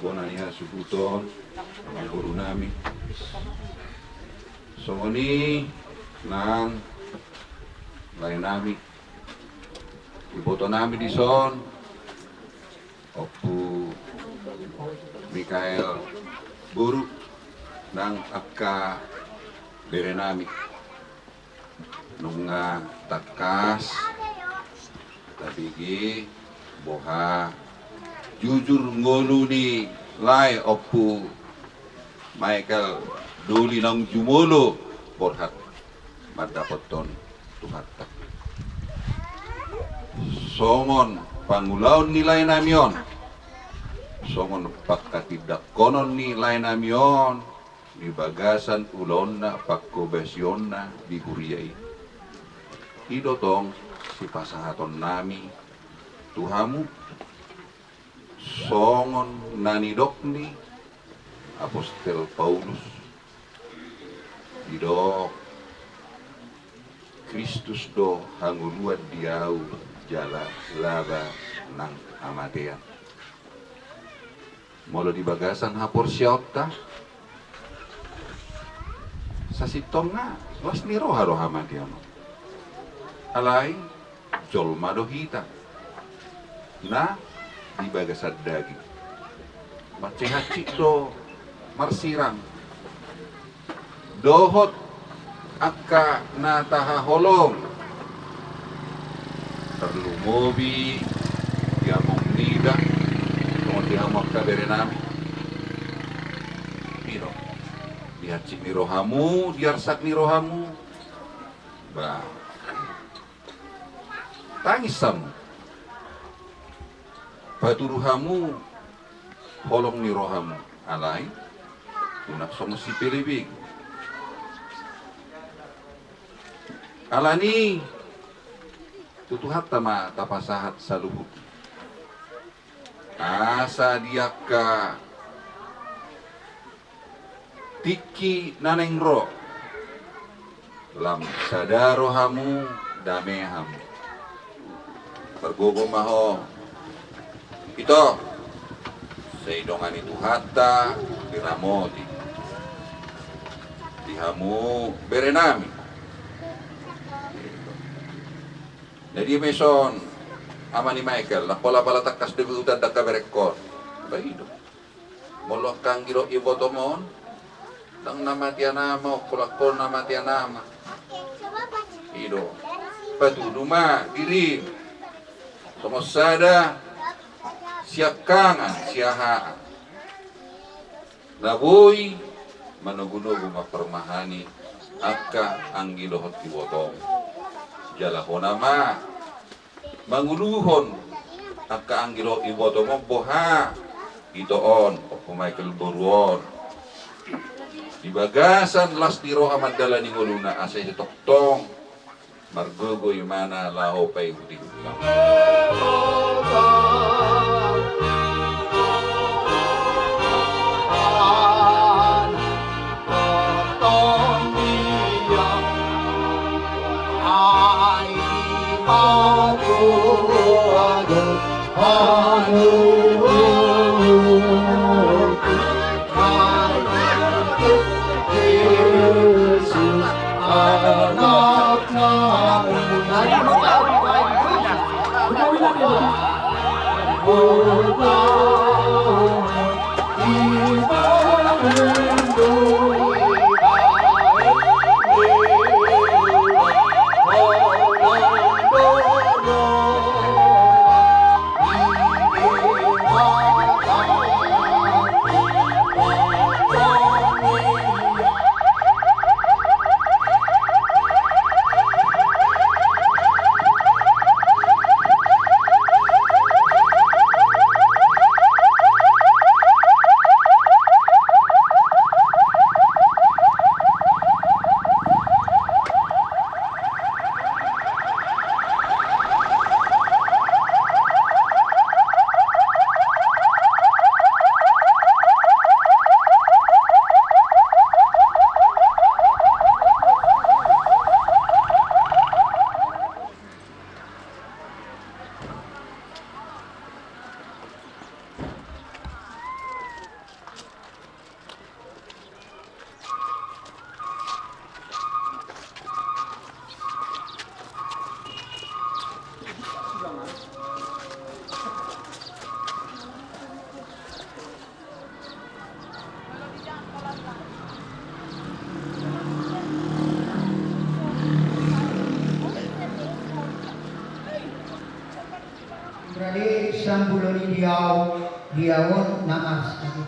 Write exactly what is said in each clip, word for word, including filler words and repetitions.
Bona ni hasuhuton, amangboru nami. Songon i nang lae nami, iboto nami dison, Ompu Mikael boru, nang angka bere nami. Nunga tangkas tabege boha jujur ngolu ni lae Ompu Mikael, doli naung jumolo borhat mandapothon Tuhanta. Songon pangulaon ni lae nami on, songon pangkatindangkonon ni lae nami on, di bagasan ulaonna, pangkobasionna di huria i. I do tong sipasahaton nami tu hamu, songon na nidok ni apostel Paulus, didok, Kristus do hangoluan di ahu jala laba nang hamatean. Molo di bagasan haporseaonta, sasintongna las ni roha do hamatean on. Alai jolma do hita na di bagasan daging. Mansai hansit do marsirang dohot angka na tahaholongi, tarlumobi di among nida, songon di hamu angka bere nami. I do, di hansit ni rohamu, di arsak ni rohamu, ba, tangis hamu, patudu hamu holong ni rohamu, alai unang songon sipelebegu. Alani i, tu Tuhanta ma tapasahat saluhut, asa di angka tingki na naeng ro, lam sada rohamu, dame hamu. Margogo ma ho. Ito, sai dongani Tuhanta, diramoti. Di hamu bere nami. Na dia ma ison, ama ni Michael, na pola pala tangkas dope hutandang haberengkon. Ba i do. Molo angka anggilo ibotom on, ndang na matean ama, ongkon angka na matean ama. I do. Patudu ma dirim songon sada siangkangan, siahaan. Na boi manogunogu mamparmahani angka anggilo dohot ibotom. Jala hona ma manguluhon angka anggilo ibotom on boha ito on, Ompu Michael boru on. Di bagasan las ni roha mandalani ngoluna asa ise tongtong margogo imana laho paihutihut. Rade sambulo ni diau, diau on na marsahit.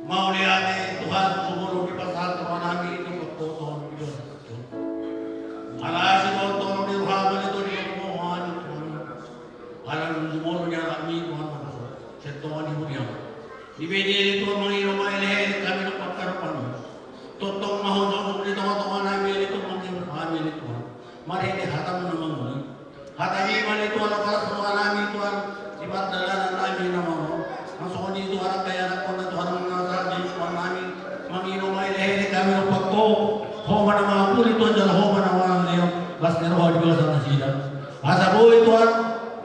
Mauliate Tuhan, tu molo dipasahat roha nami tu pangkoton di dosa. Ala asi do tolong ni roha ma di tolong ni roha ni Tuhan. Ala nunga molo ni anak ni Tuhan na poso. Setonga ni huriam. Dibahen Tuhan mangido ma elekelek hami dohot pangkaropanami. Tongtong ma Ho sosok di tongatonga nami ale Tuhan, mangido hami ale Tuhan. Marhite hataM na mangoli. HataMi ma ale Tuhan, palas roha nami Tuhan, di pardalanan nami na molo. Nang songon i Tuhan, angka ianakhon na Tuhan, nang sahat di Tuhan nami. Mangido ma elekelek hami dohot pangkoton. Ho ma na mangapuli Tuhan, jala Ho ma na mangalehon las ni roha di bagasan nasida. Asa boi Tuhan,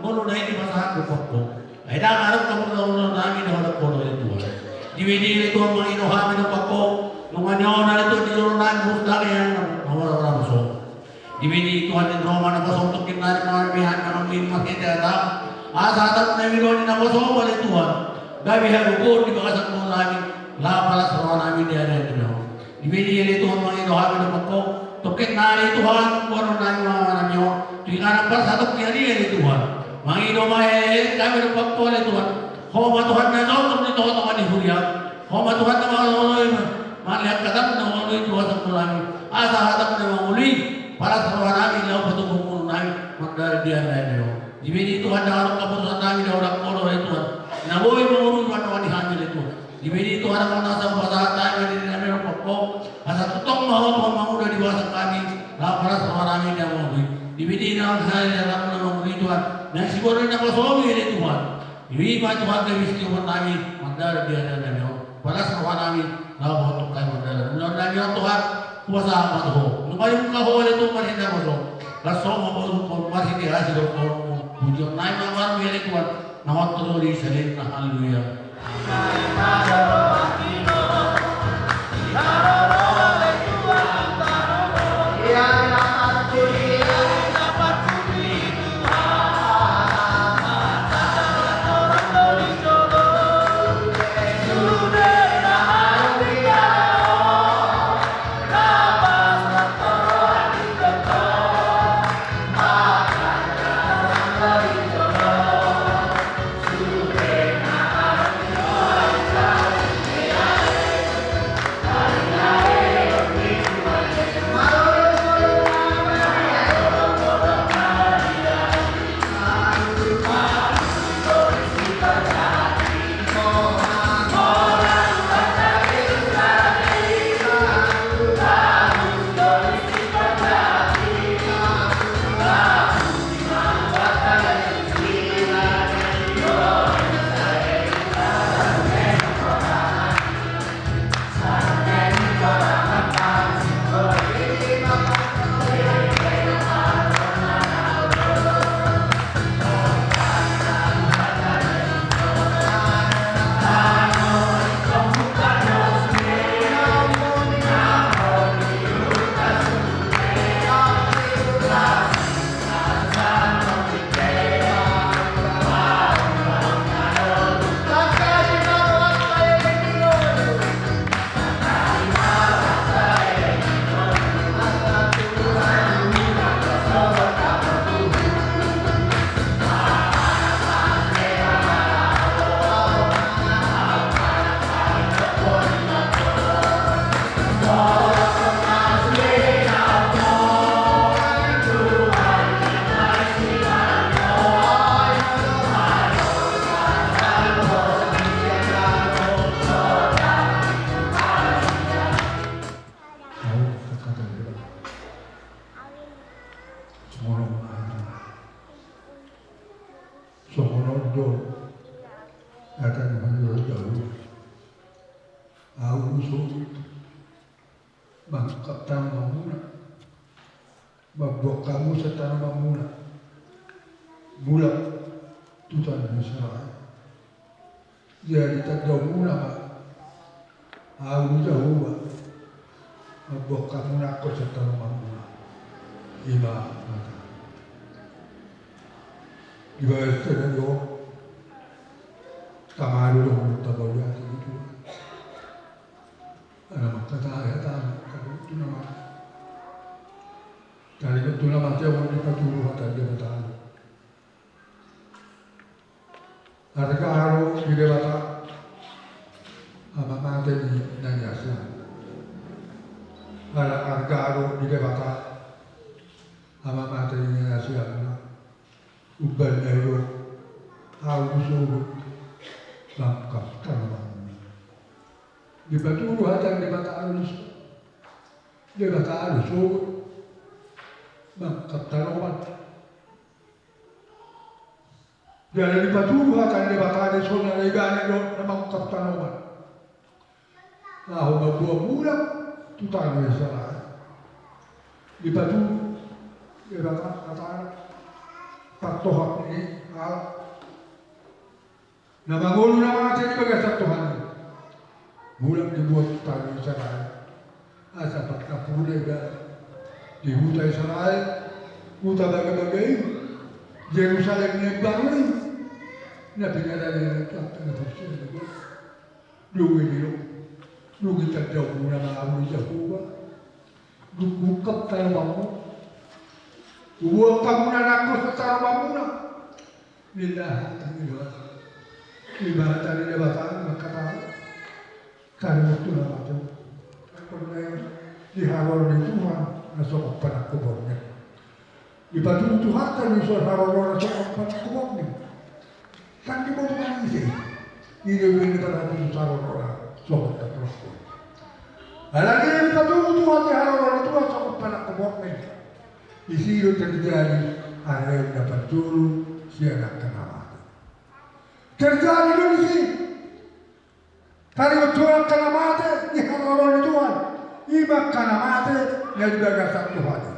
ngolu na i dipasahat dohot pangkoton. Ai ndang adong haporseaon nami na holan Ho do ale Tuhan. Dibahen ale Tuhan mangido hami dohot pangkoton, nunga nion ale Tuhan di jolo nami, mustahil na molo na poso. Dibahen Tuhan, inna roha ma na poso, tongkin nari ma hami mangido marhite hataM. Asa hataM na mangoli na poso ma ale Tuhan, gabe hagogoon di bagasan ngolu nami, laho palas roha nami di ari-ari na on. Dibahen ale Tuhan mangido hami dohot pangkoton, tongkin nari Tuhan, boanon nami ma hami on tu inganan parsatongkin ari ale Tuhan. Mangido ma hami dohot pangkoton ale Tuhan. Ho ma Tuhan na jongjong di tongatonga ni huriaM. Ho ma Tuhan na mangoloi, marliat hataM na mangoloi tu bagasan ngolu nami. Asa hataM na mangoli, palas roha nami laho patogu ngolu nami, mardalan di ari-ari na on. Dibahen Tuhan, ndang adong haporseaon nami na holan Ho do ale Tuhan, na boi mangorui manoani hami ale Tuhan. Dibahen Tuhan, angka na asa hupasahat hami ma diri nami dohot pangkoton, asa tongtong ma Ho Tuhan manguda di bagasan hami, laho palas roha nami na mangoloi. Dibahen Tuhan, hami na mangoloi Tuhan, na siborngin na posoMi ale Tuhan. I ma Tuhan gabe sitiopon nami, mardalan di ari-ari nami on. Palas roha nami, laho pahothon hami mardalan. Ulaon nami on Tuhan, hupasahat ma tu Ho. Nunga dibuka Ho ale Tuhan marhite na poso. Las Ho ma pahothon marhite asi dohot holongMu. Pujion nami ma goarMi ale Tuhan, na hot ro di saleleng na. Haleluya. Hata ni Tuhan Jahowa. Ahu do sogot mangungkap tanomanmuna, mambuat hamu sian tanomanmuna mulak tu tano Israel. Jadi tandaonmuna ma, Ahu do Jahowa, mambuat hamu nangkok sian tanomanmuna. I ma hata. Di bagasan sadari on, tama do dohonon ta mauliate di Tuhan. Ala mangkatai hatana, taringot tu na mate. Taringot tu na mate on dipatudu hata ni Debata. Arga do di Debata ama mate ni na niasian. Ala arga do di Debata ama mate ni na niasian. Umbahen na i do ahu do sogot mangungkap tanomanmuna. Dipatudu hata ni Debata do, Debata do sogot mangungkap tanoman. Jala dipatudu hata ni Debata do, songon na ibana do na mangungkap tanoman. Laho mamboan mulak tu tano Israel. Dipatudu Debata hatana, partohap ni halak na mangolu na mate di bagasan Tuhan i, mulak diboan tu tano Israel. Asa partampuna ibana di huta Israel, huta bagabaga i, Jerusalem na imbaru i, na pinadalani na tangkas na porsea di Debata. Dung i didok, dung i tandaonmuna ma Ahu Jahowa. Dung huungkap tanomanmu, huboan hamuna nangkok sian tanomanmuna. Ninna hata ni Debata. Ima hata ni Debata mangkatai, taringot tu na mate on, di haroro ni Tuhan na songon panangkok borngin. Dipatudu Tuhanta do dison harorona songon panangkok borngin. Ndang diboto manang ise. I do umbahen dipatudu harorona songon panangkok borngin. Alani i dipatudu Tuhan di haroro ni Tuhan songon panangkok borngin, disi do terjadi haraeon na parjolo sian angka na mate. Terjadi do disi. Taringot tu angka na mate di haroro ni Tuhan, ima angka na mate na di bagasan Tuhan i.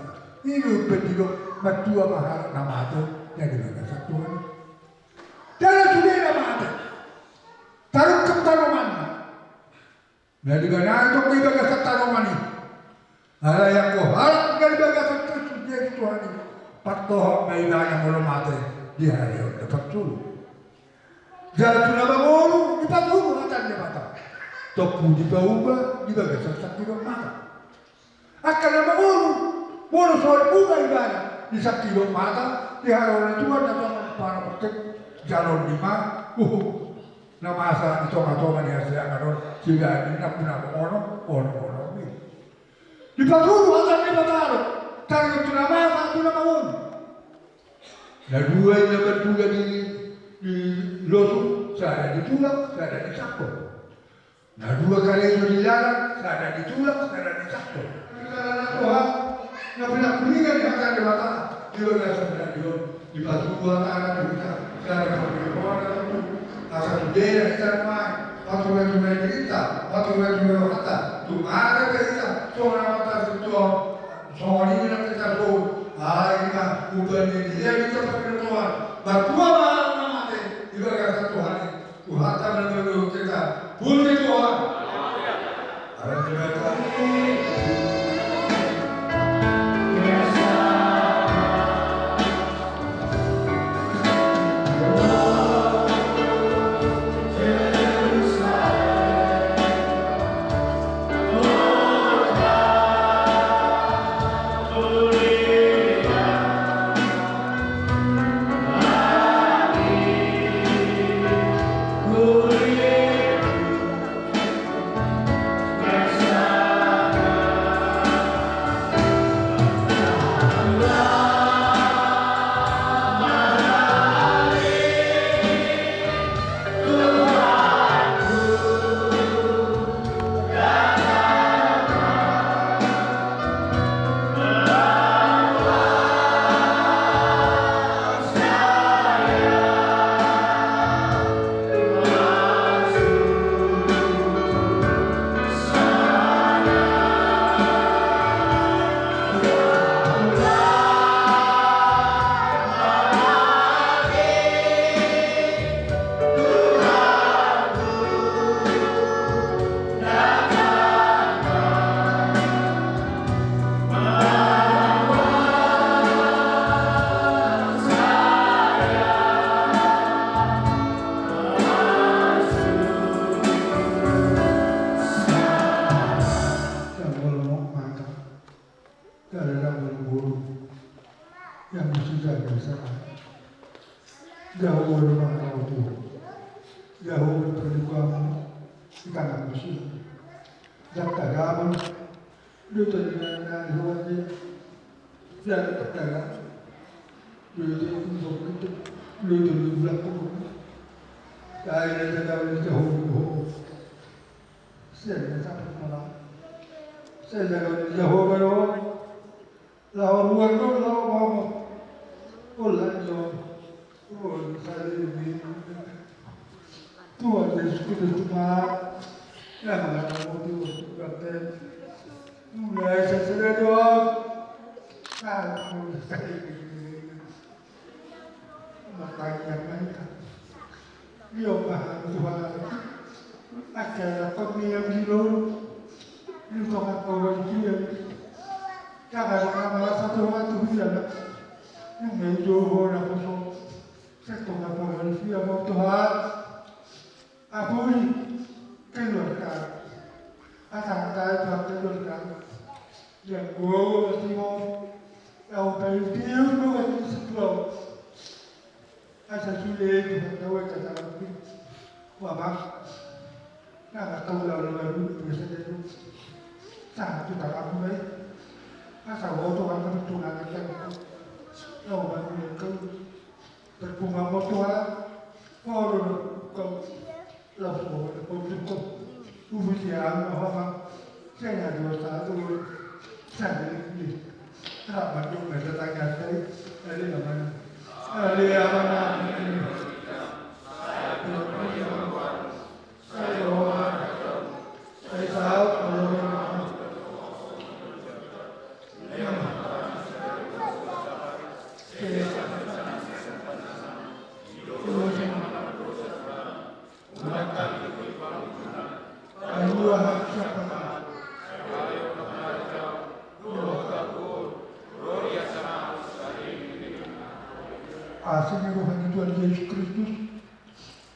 I do umbahen didok, martua ma halak na mate na di bagasan Tuhan i. Jala sude na mate tarungkap tanomanna, na dibana tong di bagasan tanoman i. Alai anggo halak na di bagasan Kristus Jesus Tuhan i, partohap ma ibana molo mate di haraeon na parjolo. Jala tu na mangolu dipatudu hata ni Debata, tongtong dipauma di bagasan sangkidop mata. Angka na mangolu, molo so dipauma ibana di sangkidop mata, di haroro ni Tuhan na songon panangkok borngin, jalo nima, uhu, na masa di tongatonga ni hasiangan on, sibaen na pinamonono, ono, ono, ono. Dipatudu hata ni Debata do taringot tu na masa, tu na mangolu. Na dua i na mandula di, di losung, sada ditulak, sada disangkop. Na dua karejo di lalan, sada ditulak, sada disangkop. Di lalan na toha, na pinangkulingan ni hata ni Debata, di bagasan sadari on. Dipatudu hatana tu hita, sada pangkilalaon na tutu, asa tu dera hita nuaeng, pature-ture dirinta, pature-ture rohanta, tu mate pe hita, songon na mata sintua, songon i nang hita sogot, ai ma, umbahen na dilehon hita pangkilalaon, martua ma halak na mate, di bagasan Tuhan i, Tuhanta ma na manggohi hita. Puji Tuhan. Yang musida biasa. Jahowa do mangaramoti ho. Jahowa do paduka hamu di tangga musida. Jala tagamon do tadi na na huan dia. Jala tagamon do tadi na na huan dia. Jala tagamon do tadi na na huan dia. Sai na sapat malam. Sai tagamon do tadi na na huan dia. Laho ruar do, laho mama. Pola do. Oh, salimi. Tuhan Yesus Kristus ma. Yang mana mau tuh berarti. Mulai sesudah doang. Kalau saya ini. Makanya mereka. Io ma Tuhan, acara pemiambilan di tonga-tonga dia. Jangan merasa Tuhan tu dia. Yang menjauh na kosong. Setonga-tonga dia mau Tuhan. Apuli keluarga. Asal saya Tuhan keluarga. Yang gue mau Tuhan. Yang penting gue mau Tuhan. Asa sude Tuhan, tau asa salami. Wabak. Nang tau lalu lalu biasa dia tu. Satu tak aku baik. Asa woto aku tu nang tau. Tau baru yang kau. Berbunga mau Tuhan. Mau kau. Laos, laos, laos, laos. Ubu siang, laos, laos. Saya dua satu. Saya ini. Rapat dong, ada tanya saya. Ada yang mana? Ada yang mana? Saya tahu, kalau Asi ni roha ni Tuhan Jesus Kristus,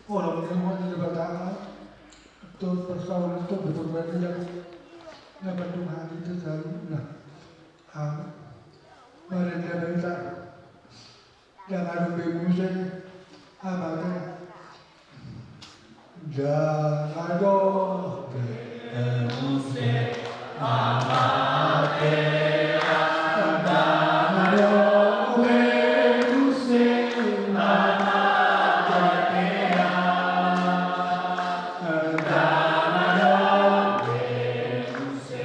holong ni roha ni Debata, dohot parsaoran ni Tondi Porbadia, na mandungani hita saluhutna. Amen. Mari kita. Ndang adong be muse, amate. Ndang adong be muse, amate. Ndang adong be muse, amate. Ndang adong be muse.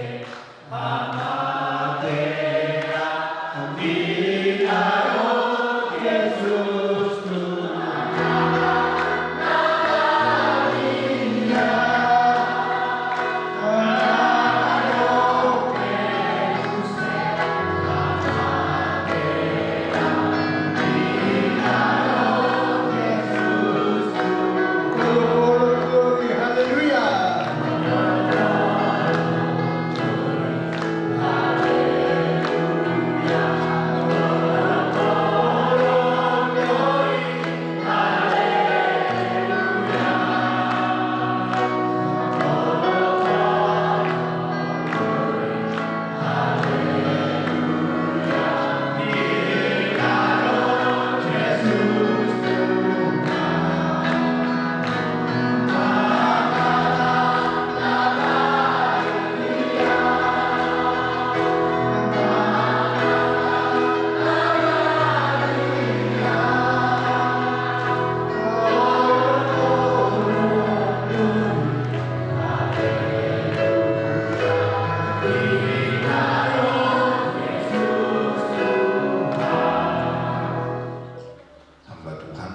Hamba Tuhan,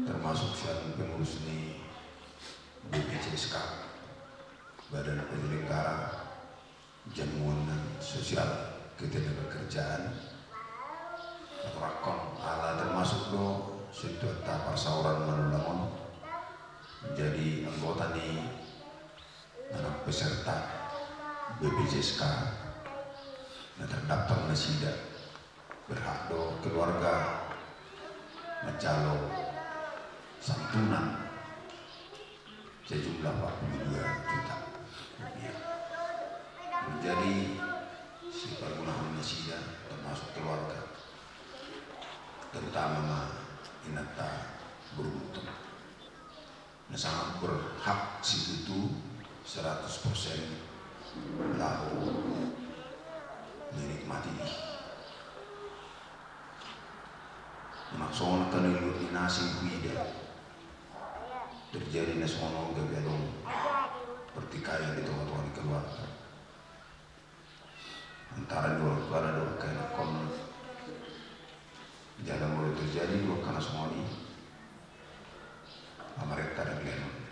termasuk sian pengurus ni B P J S K, Badan Penyelenggara Jaminan Sosial Ketenagakerjaan, patorangkon ala termasuk do sintua ta parsaoran manulang on, jadi anggota ni anak peserta B P J S K, na terdaftar nasida. Berhak do keluarga manjalo santunan sejumlah empat puluh dua juta rupiah. Jadi, sipagunahon ni nasida, termasuk keluarga, terutama ma inanta boru Gutton. Na sangat berhak situtu seratus persen laho menikmati i. Unang songon angka na niluat ni na asing huida terjadi na songon on gabe adong pertikaian di tonga-tonga ni keluarga. Antara dua orang tua dohot angka anakkon. Jala molo terjadi dua angka na songon i, pamarenta dang lehonon.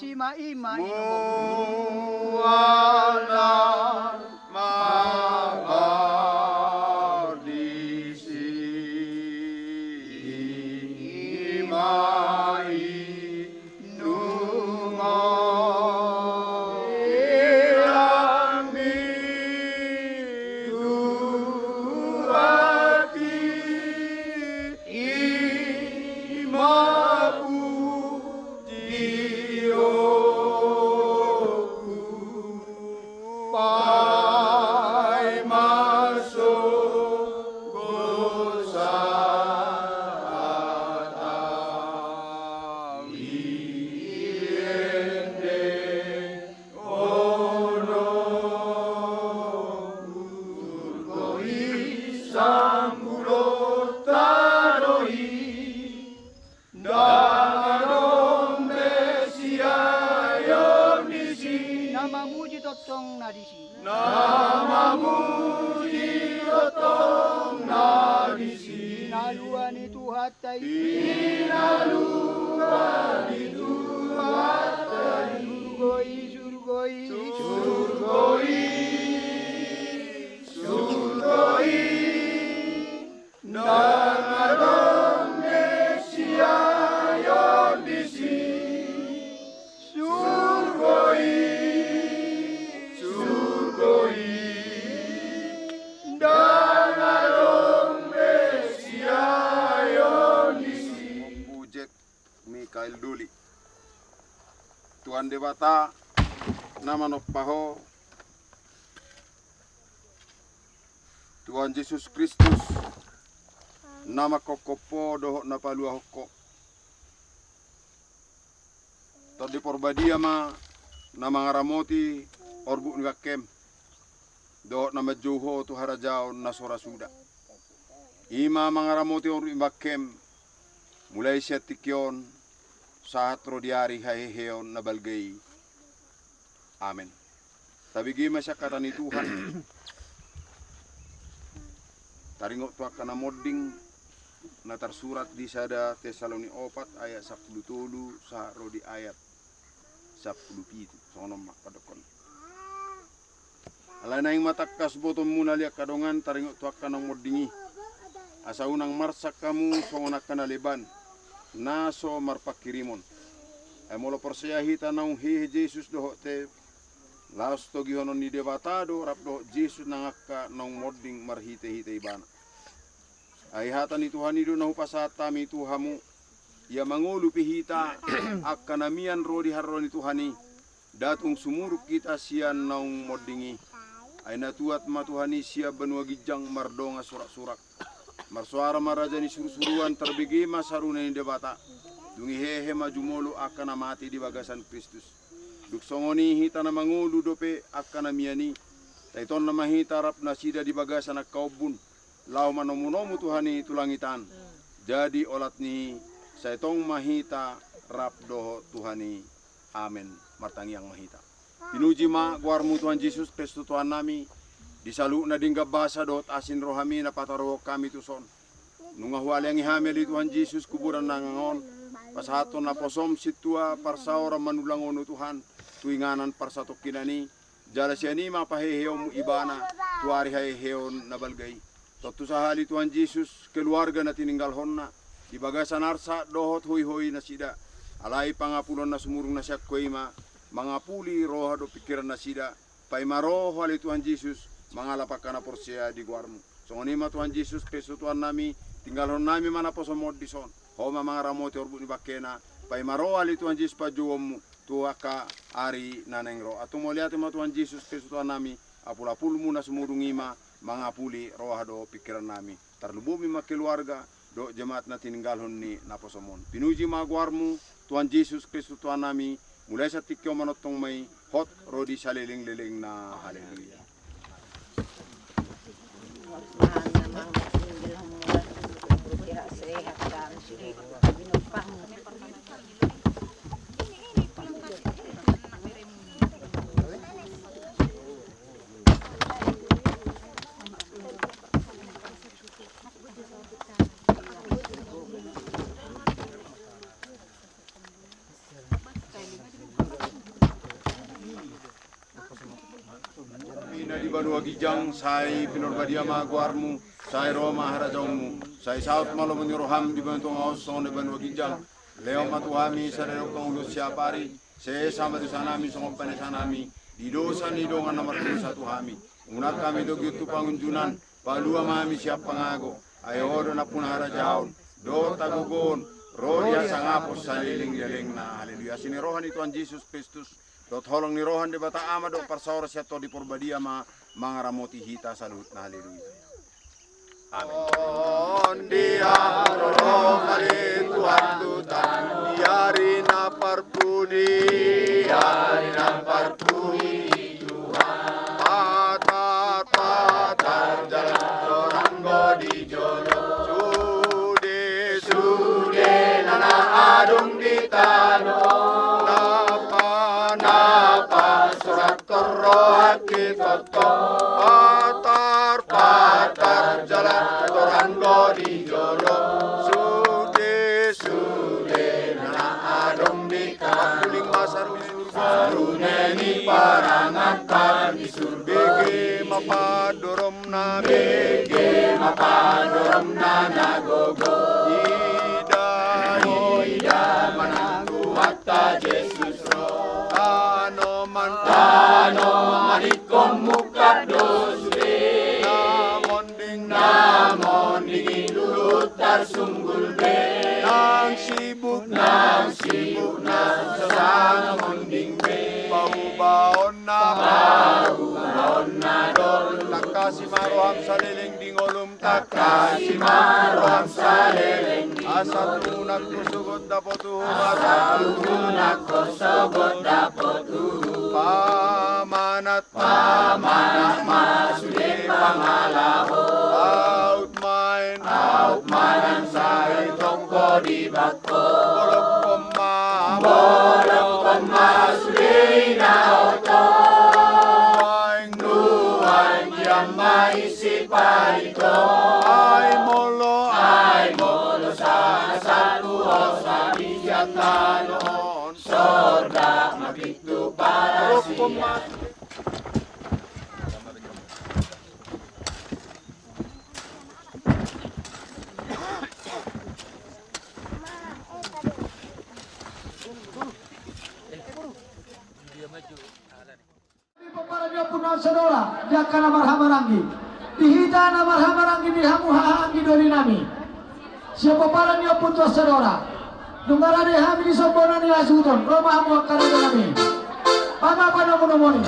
Ima, ima, ima. Mual na mambardisi, ima, i. Nunga i ami tu hati, ima pujionku, paima songon sahat. Ende onoku, turgoi sambulonta do i, ndang adong be siaeon disi. Na mamuji tongtong na disi. Na mamuji tongtong na disi. Pinalua ni Tuhanta i. Pinalua ni Tuhanta i. Surgo i, surgo i. Surgo i. Surgo i. Ndang adong be siaeon disi. Surgo i, surgo i. Ndang adong be siaeon disi. Ompu Jack Mikael Doli. Tuhan Debata na manompa ho, Tuhan Jesus Kristus na mangkophop ho dohot na paluahon ho. Tondi Porbadia ma na mangaramoti orbuk ni bangkem dohot na manjou ho tu harajaon na so ra suda. Ima mangaramoti orbuk ni bangkem mulai sian tingki on sahat ro di ari haheheon na balga i. Amen. Tabege ma sian hata ni Tuhan. Taringot tu angka na monding na tarsurat di sada Tesalonik opat ayat sampulu tolu sahat ro di ayat sampulu pitu. Songon on ma pandokhon. Alai naeng ma tangkas botoonmuna ale angka dongan taringot tu angka naung monding i, asa unang marsak hamu songon angka na leban na so marpanghirimon. Ai molo porsea hita naung hehe Jesus dohot teb, laos togihonon ni Debata do rap dohot Jesus nang angka naung monding marhitehite Ibana. Ai hata ni Tuhan i do na hupasahat hami tu hamu. Ia mangolu pe hita angka na mian ro di haroro ni Tuhan i, nda tung sumurung hita sian naung monding i. Ai natuat ma Tuhan i sian banua ginjang mardongan suraksurak. Marsoara ma raja ni surusuruan, tarbege ma sarune ni Debata. Dung i hehe ma jumolo angka na mate di bagasan Kristus. Dung songon i hita na mangolu dope angka na mian i, taitonna ma hita rap nasida di bagasan angka ombun, laho manomunomu Tuhan i tu langit an. Jadi olat ni i, sai tong ma hita rap dohot Tuhan i. Amen. Martangiang ma hita. Pinuji ma goarmu Tuhan Jesus Kristus Tuhannami, di saluhutna denggan basa dohot asi ni rohami na pataruhon hami tuson. Nunga hualeangi hami ale Tuhan Jesus kuburan na gangan on, pasahathon naposom sintua parsaoran manulangonu Tuhan, tu inganan parsatongkinan i, jala sian i ma paheheonmu Ibana tu ari haheheon na balga i. Tontu sahali Tuhan Jesus, keluarga na tininggalhonna, di bagasan arsak dohot hoihoi nasida. Alai pangapulon na sumurung na sian Ho i ma, mangapuli roha dohot pingkiran nasida, paima ro Ho ale Tuhan Jesus, mangalap angka na porsea di goarmu. Songon i ma Tuhan Jesus Kristus Tuhannami, tinggalhon nami ma naposomon dison, Ho ma mangaramoti orbuk ni bangkena, paima ro ale Tuhan Jesus panjouonmu, tu angka ari na naeng ro. Antong mauliate ma Tuhan Jesus Kristus Tuhannami, apulapulmu na sumurung i ma, mangapuli roha dohot pingkirannami. Tarlumobi ma keluarga, dohot jemaat na tininggalhon ni naposomon. Pinuji ma goarmu, Tuhan Jesus Kristus Tuhannami, mulai sian tingki on manongtong ma i, hot ro di salelenglelengna. Haleluya. banua ginjang, sai pinarbadia ma goarmu, sai ro ma harajaonmu, sai saut ma lomo ni roham di banua tonga on songon na di banua ginjang. Lehon ma tu hami sadari on hangoluan siapari, sesa ma dosanami songon panesanami di dosa ni dongan na mardosa tu hami. Unang hami togihon tu pangunjunan, palua ma hami sian pangago. Ai ho do nampuna harajaon dohot hagogoon, ro di hasangapon saleleng ni lelengna. Haleluya. Asi ni roha ni Tuhan Jesus Kristus, dohot holong ni roha ni Debata Ama dohot parsaoran sian Tondi Parbadia ma mangaramoti hita saluhutna. Haleluya. Amen. On dia roro kali Tuhan tutan, di ari na parpudi, di ari na parpudi Tuhan. Patar, patar jala torang do di jolo. Sude, sude na adong di tano. Napa, napa sorat torrohak itoto. Patar, patar jala torang do di jolo. Sude, sude na adong di tano. Uling masa rumi surgo. Sarune ni parangan kami surgo. Bege ma pandorom nami. Bege ma pandorom na na gogo. Ida, ida manang Tuhanta Jesus ro. Tano man, tano man ingkon mungkap do sude. Na monding, na monding i luhut tarsunggul be. Nang sibuk, nang sibuk na sasana monding be. Paubaon na, paubaon na do. Tangkasi ma roham saleleng di ngolum. Tangkasi ma roham saleleng. Asa tu nangko sogot dapot uhum. Asa tu nangko sogot dapot uhum. Pamanat, pamanat ma sude pangalaho. Aut maen, aut maen sai tongko di bak Bolongkon ma, bolongkon ma sude i na oto. Nuaeng, nuaeng i ma isi paliton. Ai molo, ai molo sasatu hosa di sian tano on. Sorda ma pintu parasi. Bolongkon ma. Di pomparan ni ompunta saudara, di angka na marhahamaranggi. Di hita na marhahamaranggi, di hamu hahaanggi doli nami. Sian pomparan ni ompunta saudara. Nunga rade hami di somba na nihasuhuton, ro ma hamu angka raja nami. Bahen ma panomunomuni.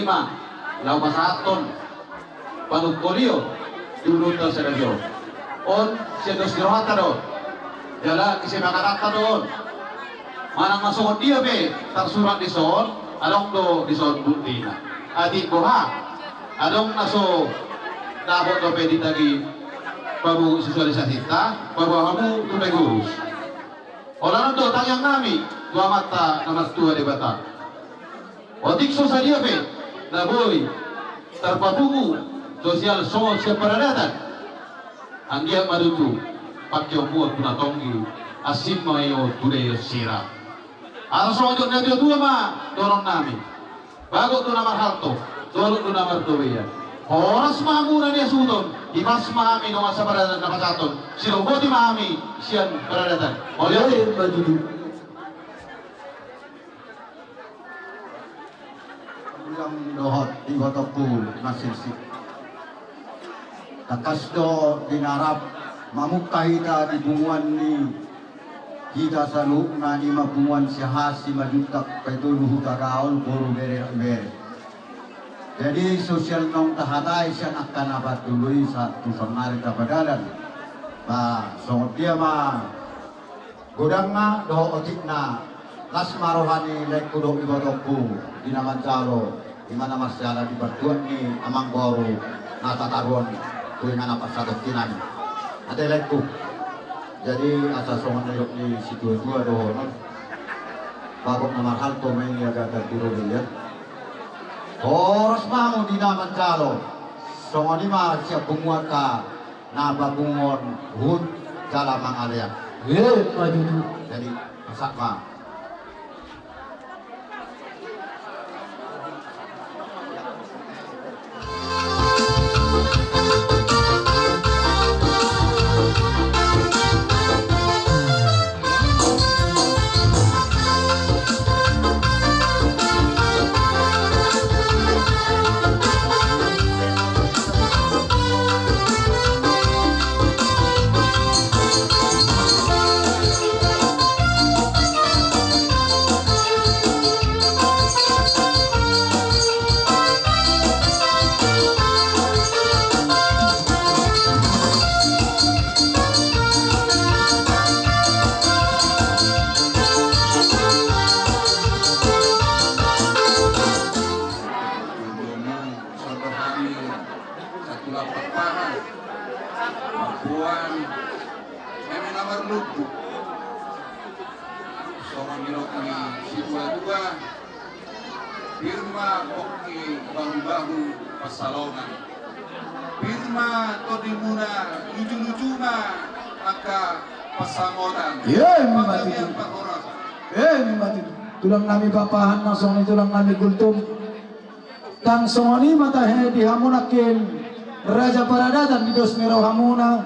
ma laho pasahathon panungkolion di ulaonta sadari on. On sian dos ni rohanta do on, jala sian pangarahutanta do on. Manang na songon dia pe tarsurat dison, adong do dison buktina. Atik boha, adong na so dapot dope ditagi paboa sosialisasinta, paboa hamu tu Pengurus. Holan on do tangiangnami tu Amanta na martua Debata. Otik so sadia pe na boi tarpapungu sosial songon sian paradatan, anggiat ma tutu pangkeonmuna tu na tonggi, asing ma i on tu daion sira. Asa songon didok ni natuatua ma dohononnami: Bagot do na marhalto, dolok do na mardobean. Horas ma hamu na niasuton, hipas ma hami dongan saparadatan na pasahathon, sidok boti ma hami sian paradatan. Mauliate. Ima tutu. Tulang dohot ibotongku na sirsir. Tangkas do di na rap mamungka hita di punguan ni hita saluhutna, i ma punguan Siahaan Simanjuntak Paitolu Hutagaol, boru bere ibebere. Jadi sosial naung tahatai sian angka na patolu i sahat tu saonari tapadalan. Ba songon dia ma godangna dohot otikna, las ma roha ni laengku dohot ibotongku di na manjalo, i ma na marsiala di partuat ni amangboru na tataru on tu inganan parsatongkinami. Ate laengku. Jadi asa songon na nidok ni situatua dohonon: Bagot na marhalto ma i, ia gatar di robean. Horas ma hamu di na manjalo. Songon i ma sian punguanta na papunguhon huhut jala mangalean. Ima tutu. Jadi pasahat ma. Songon hami satulang parpahan, mamboan eme na marlundu. Songon nidok ni situatua: Pir ma pongki bahubahu pansalongan. Pir ma tondimuna, lujuluju ma angka pansamotan. Ima tutu. Panggabean parhorasan. Ima tutu. Tulang nami Pakpahan, nang songon i tulang nami Gultom. Nang songon i ma tahe di hamu nangkin raja paradatan di dos ni rohamuna.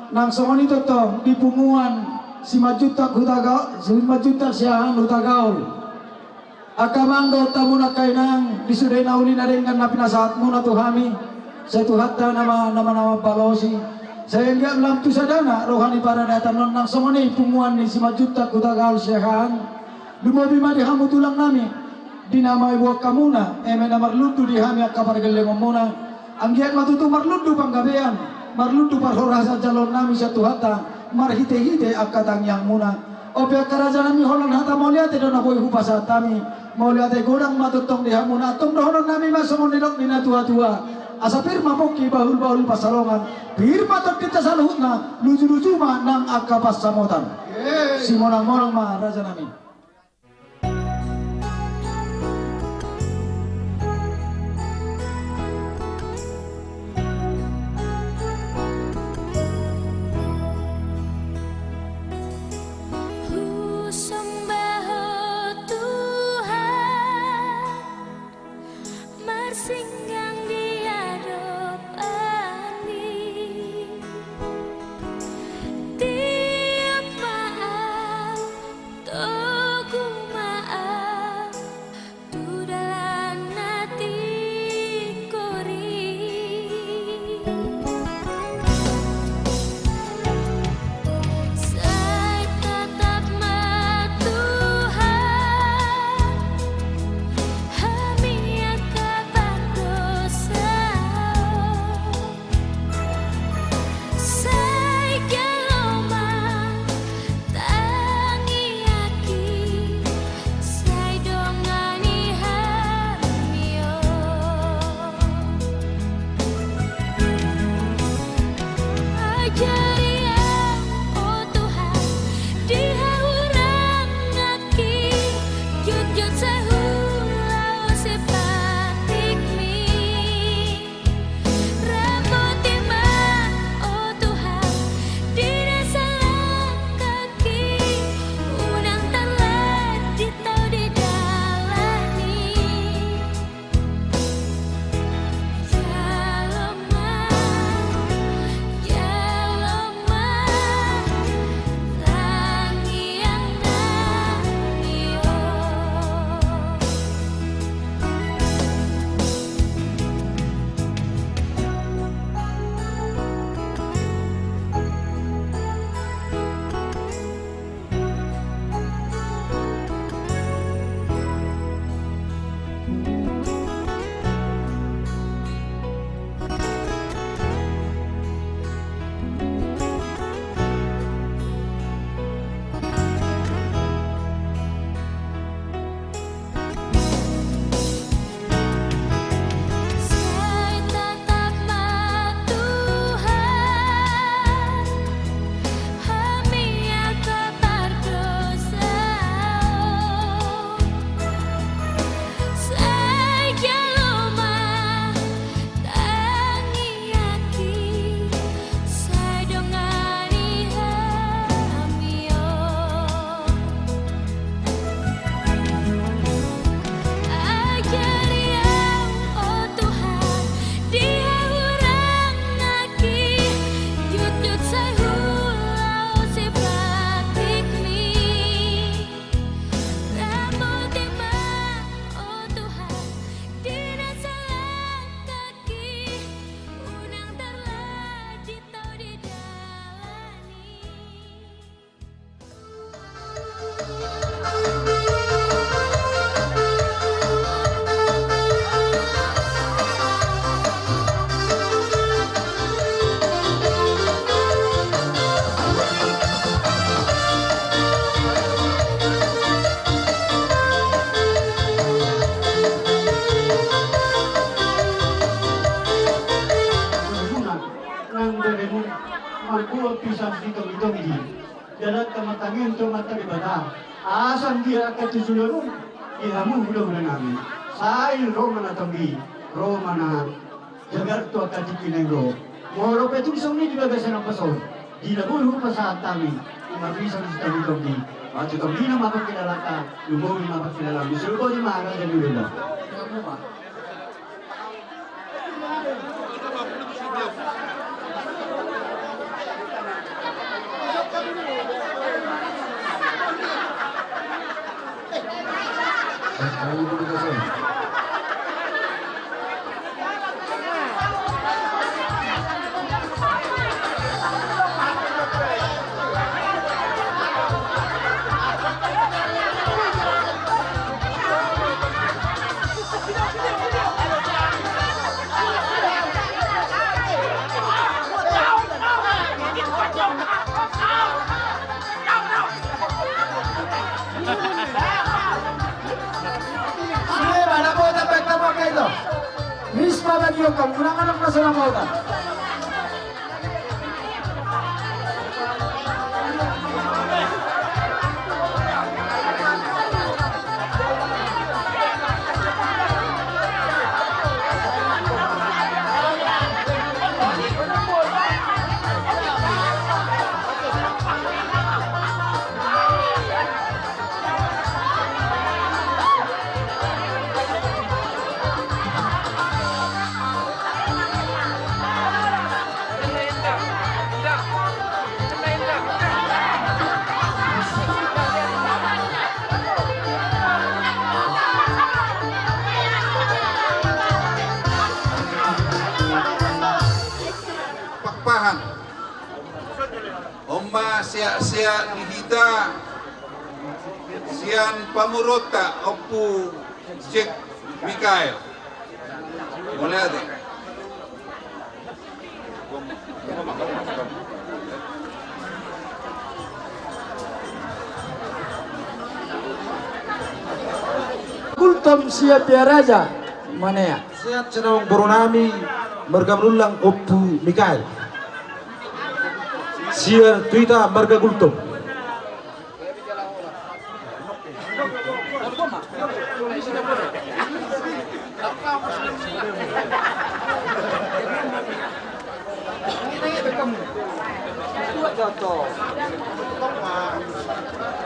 Nang songon i tongtong di punguan Simanjuntak Hutaga-, Simanjuntak Siahaan Hutagaol. Angka amang dohot hamu nangkin inang, di sude na uli na denggan na pinasahatmuna tu hami, sai Tuhanta nama, nama, nama palosi. Sai anggiat lam tu sadana roha ni paradatan on, nang songon i punguan ni Simanjuntak Hutagaol Siahaan. Lumobi ma di hamu tulang nami, di na maiboan hamuna eme na marlundu di hami angka pargellengonmuna. Anggiat ma tutu marlundu panggabean, marlundu parhorasan jaloon nami sian Tuhanta, marhitehite angka tangiangmuna. On pe angka raja nami, holan hata mauliate do na boi hupasahat hami. Mauliate godang ma tongtong di hamu. Na tong dohonon nami ma songon nidok ni natuatua: Asa pir ma pongki bahulbahul pansalongan. Pir ma tondinta saluhutna, lujuluju ma nang angka pansamotan. Simonangmonang ma raja nami. Husomba Ho Tuhan, marsinggang di adopanMi. Tiop ma au, togu ma au, tu dalan na tingkori. Sai tatap ma Tuhan, hami angka Ajari au, o Tuhan, di hahurang nangkin, jotjot sai hulaho sipatikMi. Ramoti ma, o Tuhan, di na salangkangki, unang tarlat ditau di dalan i. Jalo ma, jalo ma, tangiangnami on. Sai tatap ma Tuhan, hami angka pardosa on. Sai jalo ma tangiangki, sai dongani hami on. Ajari au, o Tuhan, di hahurang nangkin, jotjot sai hulaho sipatikMi. Ramoti ma, o Tuhan, di na salangkangki, unang tarlat ditau di dalan i. Nang beremu mambuat pisang di tonggi-tonggi. Jalan tamatangin tu mata Debata. Asa dia angka tu sulamu di hamu hula-hula nami. Sai ro ma na tonggi, ro ma na jagar tu angka tingki na i ro. Molo pe tung songon i di bagasan ampasa on, di na boi hupasahat hami, ima pisang di tonggi-tonggi. Matu tonggi na ma pangkilalanta, lumobi ma pangkilalanmu. Suluhon i ma raja ni hulahula. Sude ma na poda, baen hamu angka i do. Ris ma bagion hamu, unang adong na so na poda. Pakpahan. On ma sehat-sehat di hita sian pamoruonta Ompu Jek Mikael. Mauliate. Kultom siap ya raja. Mana ya? Sehat senang boru nami, marga Manullang Ompu Mikael. Sian tu hita marga Gultom.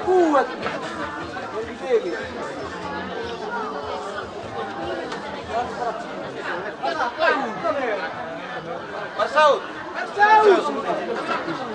Kuat. Marsaut. Marsaut.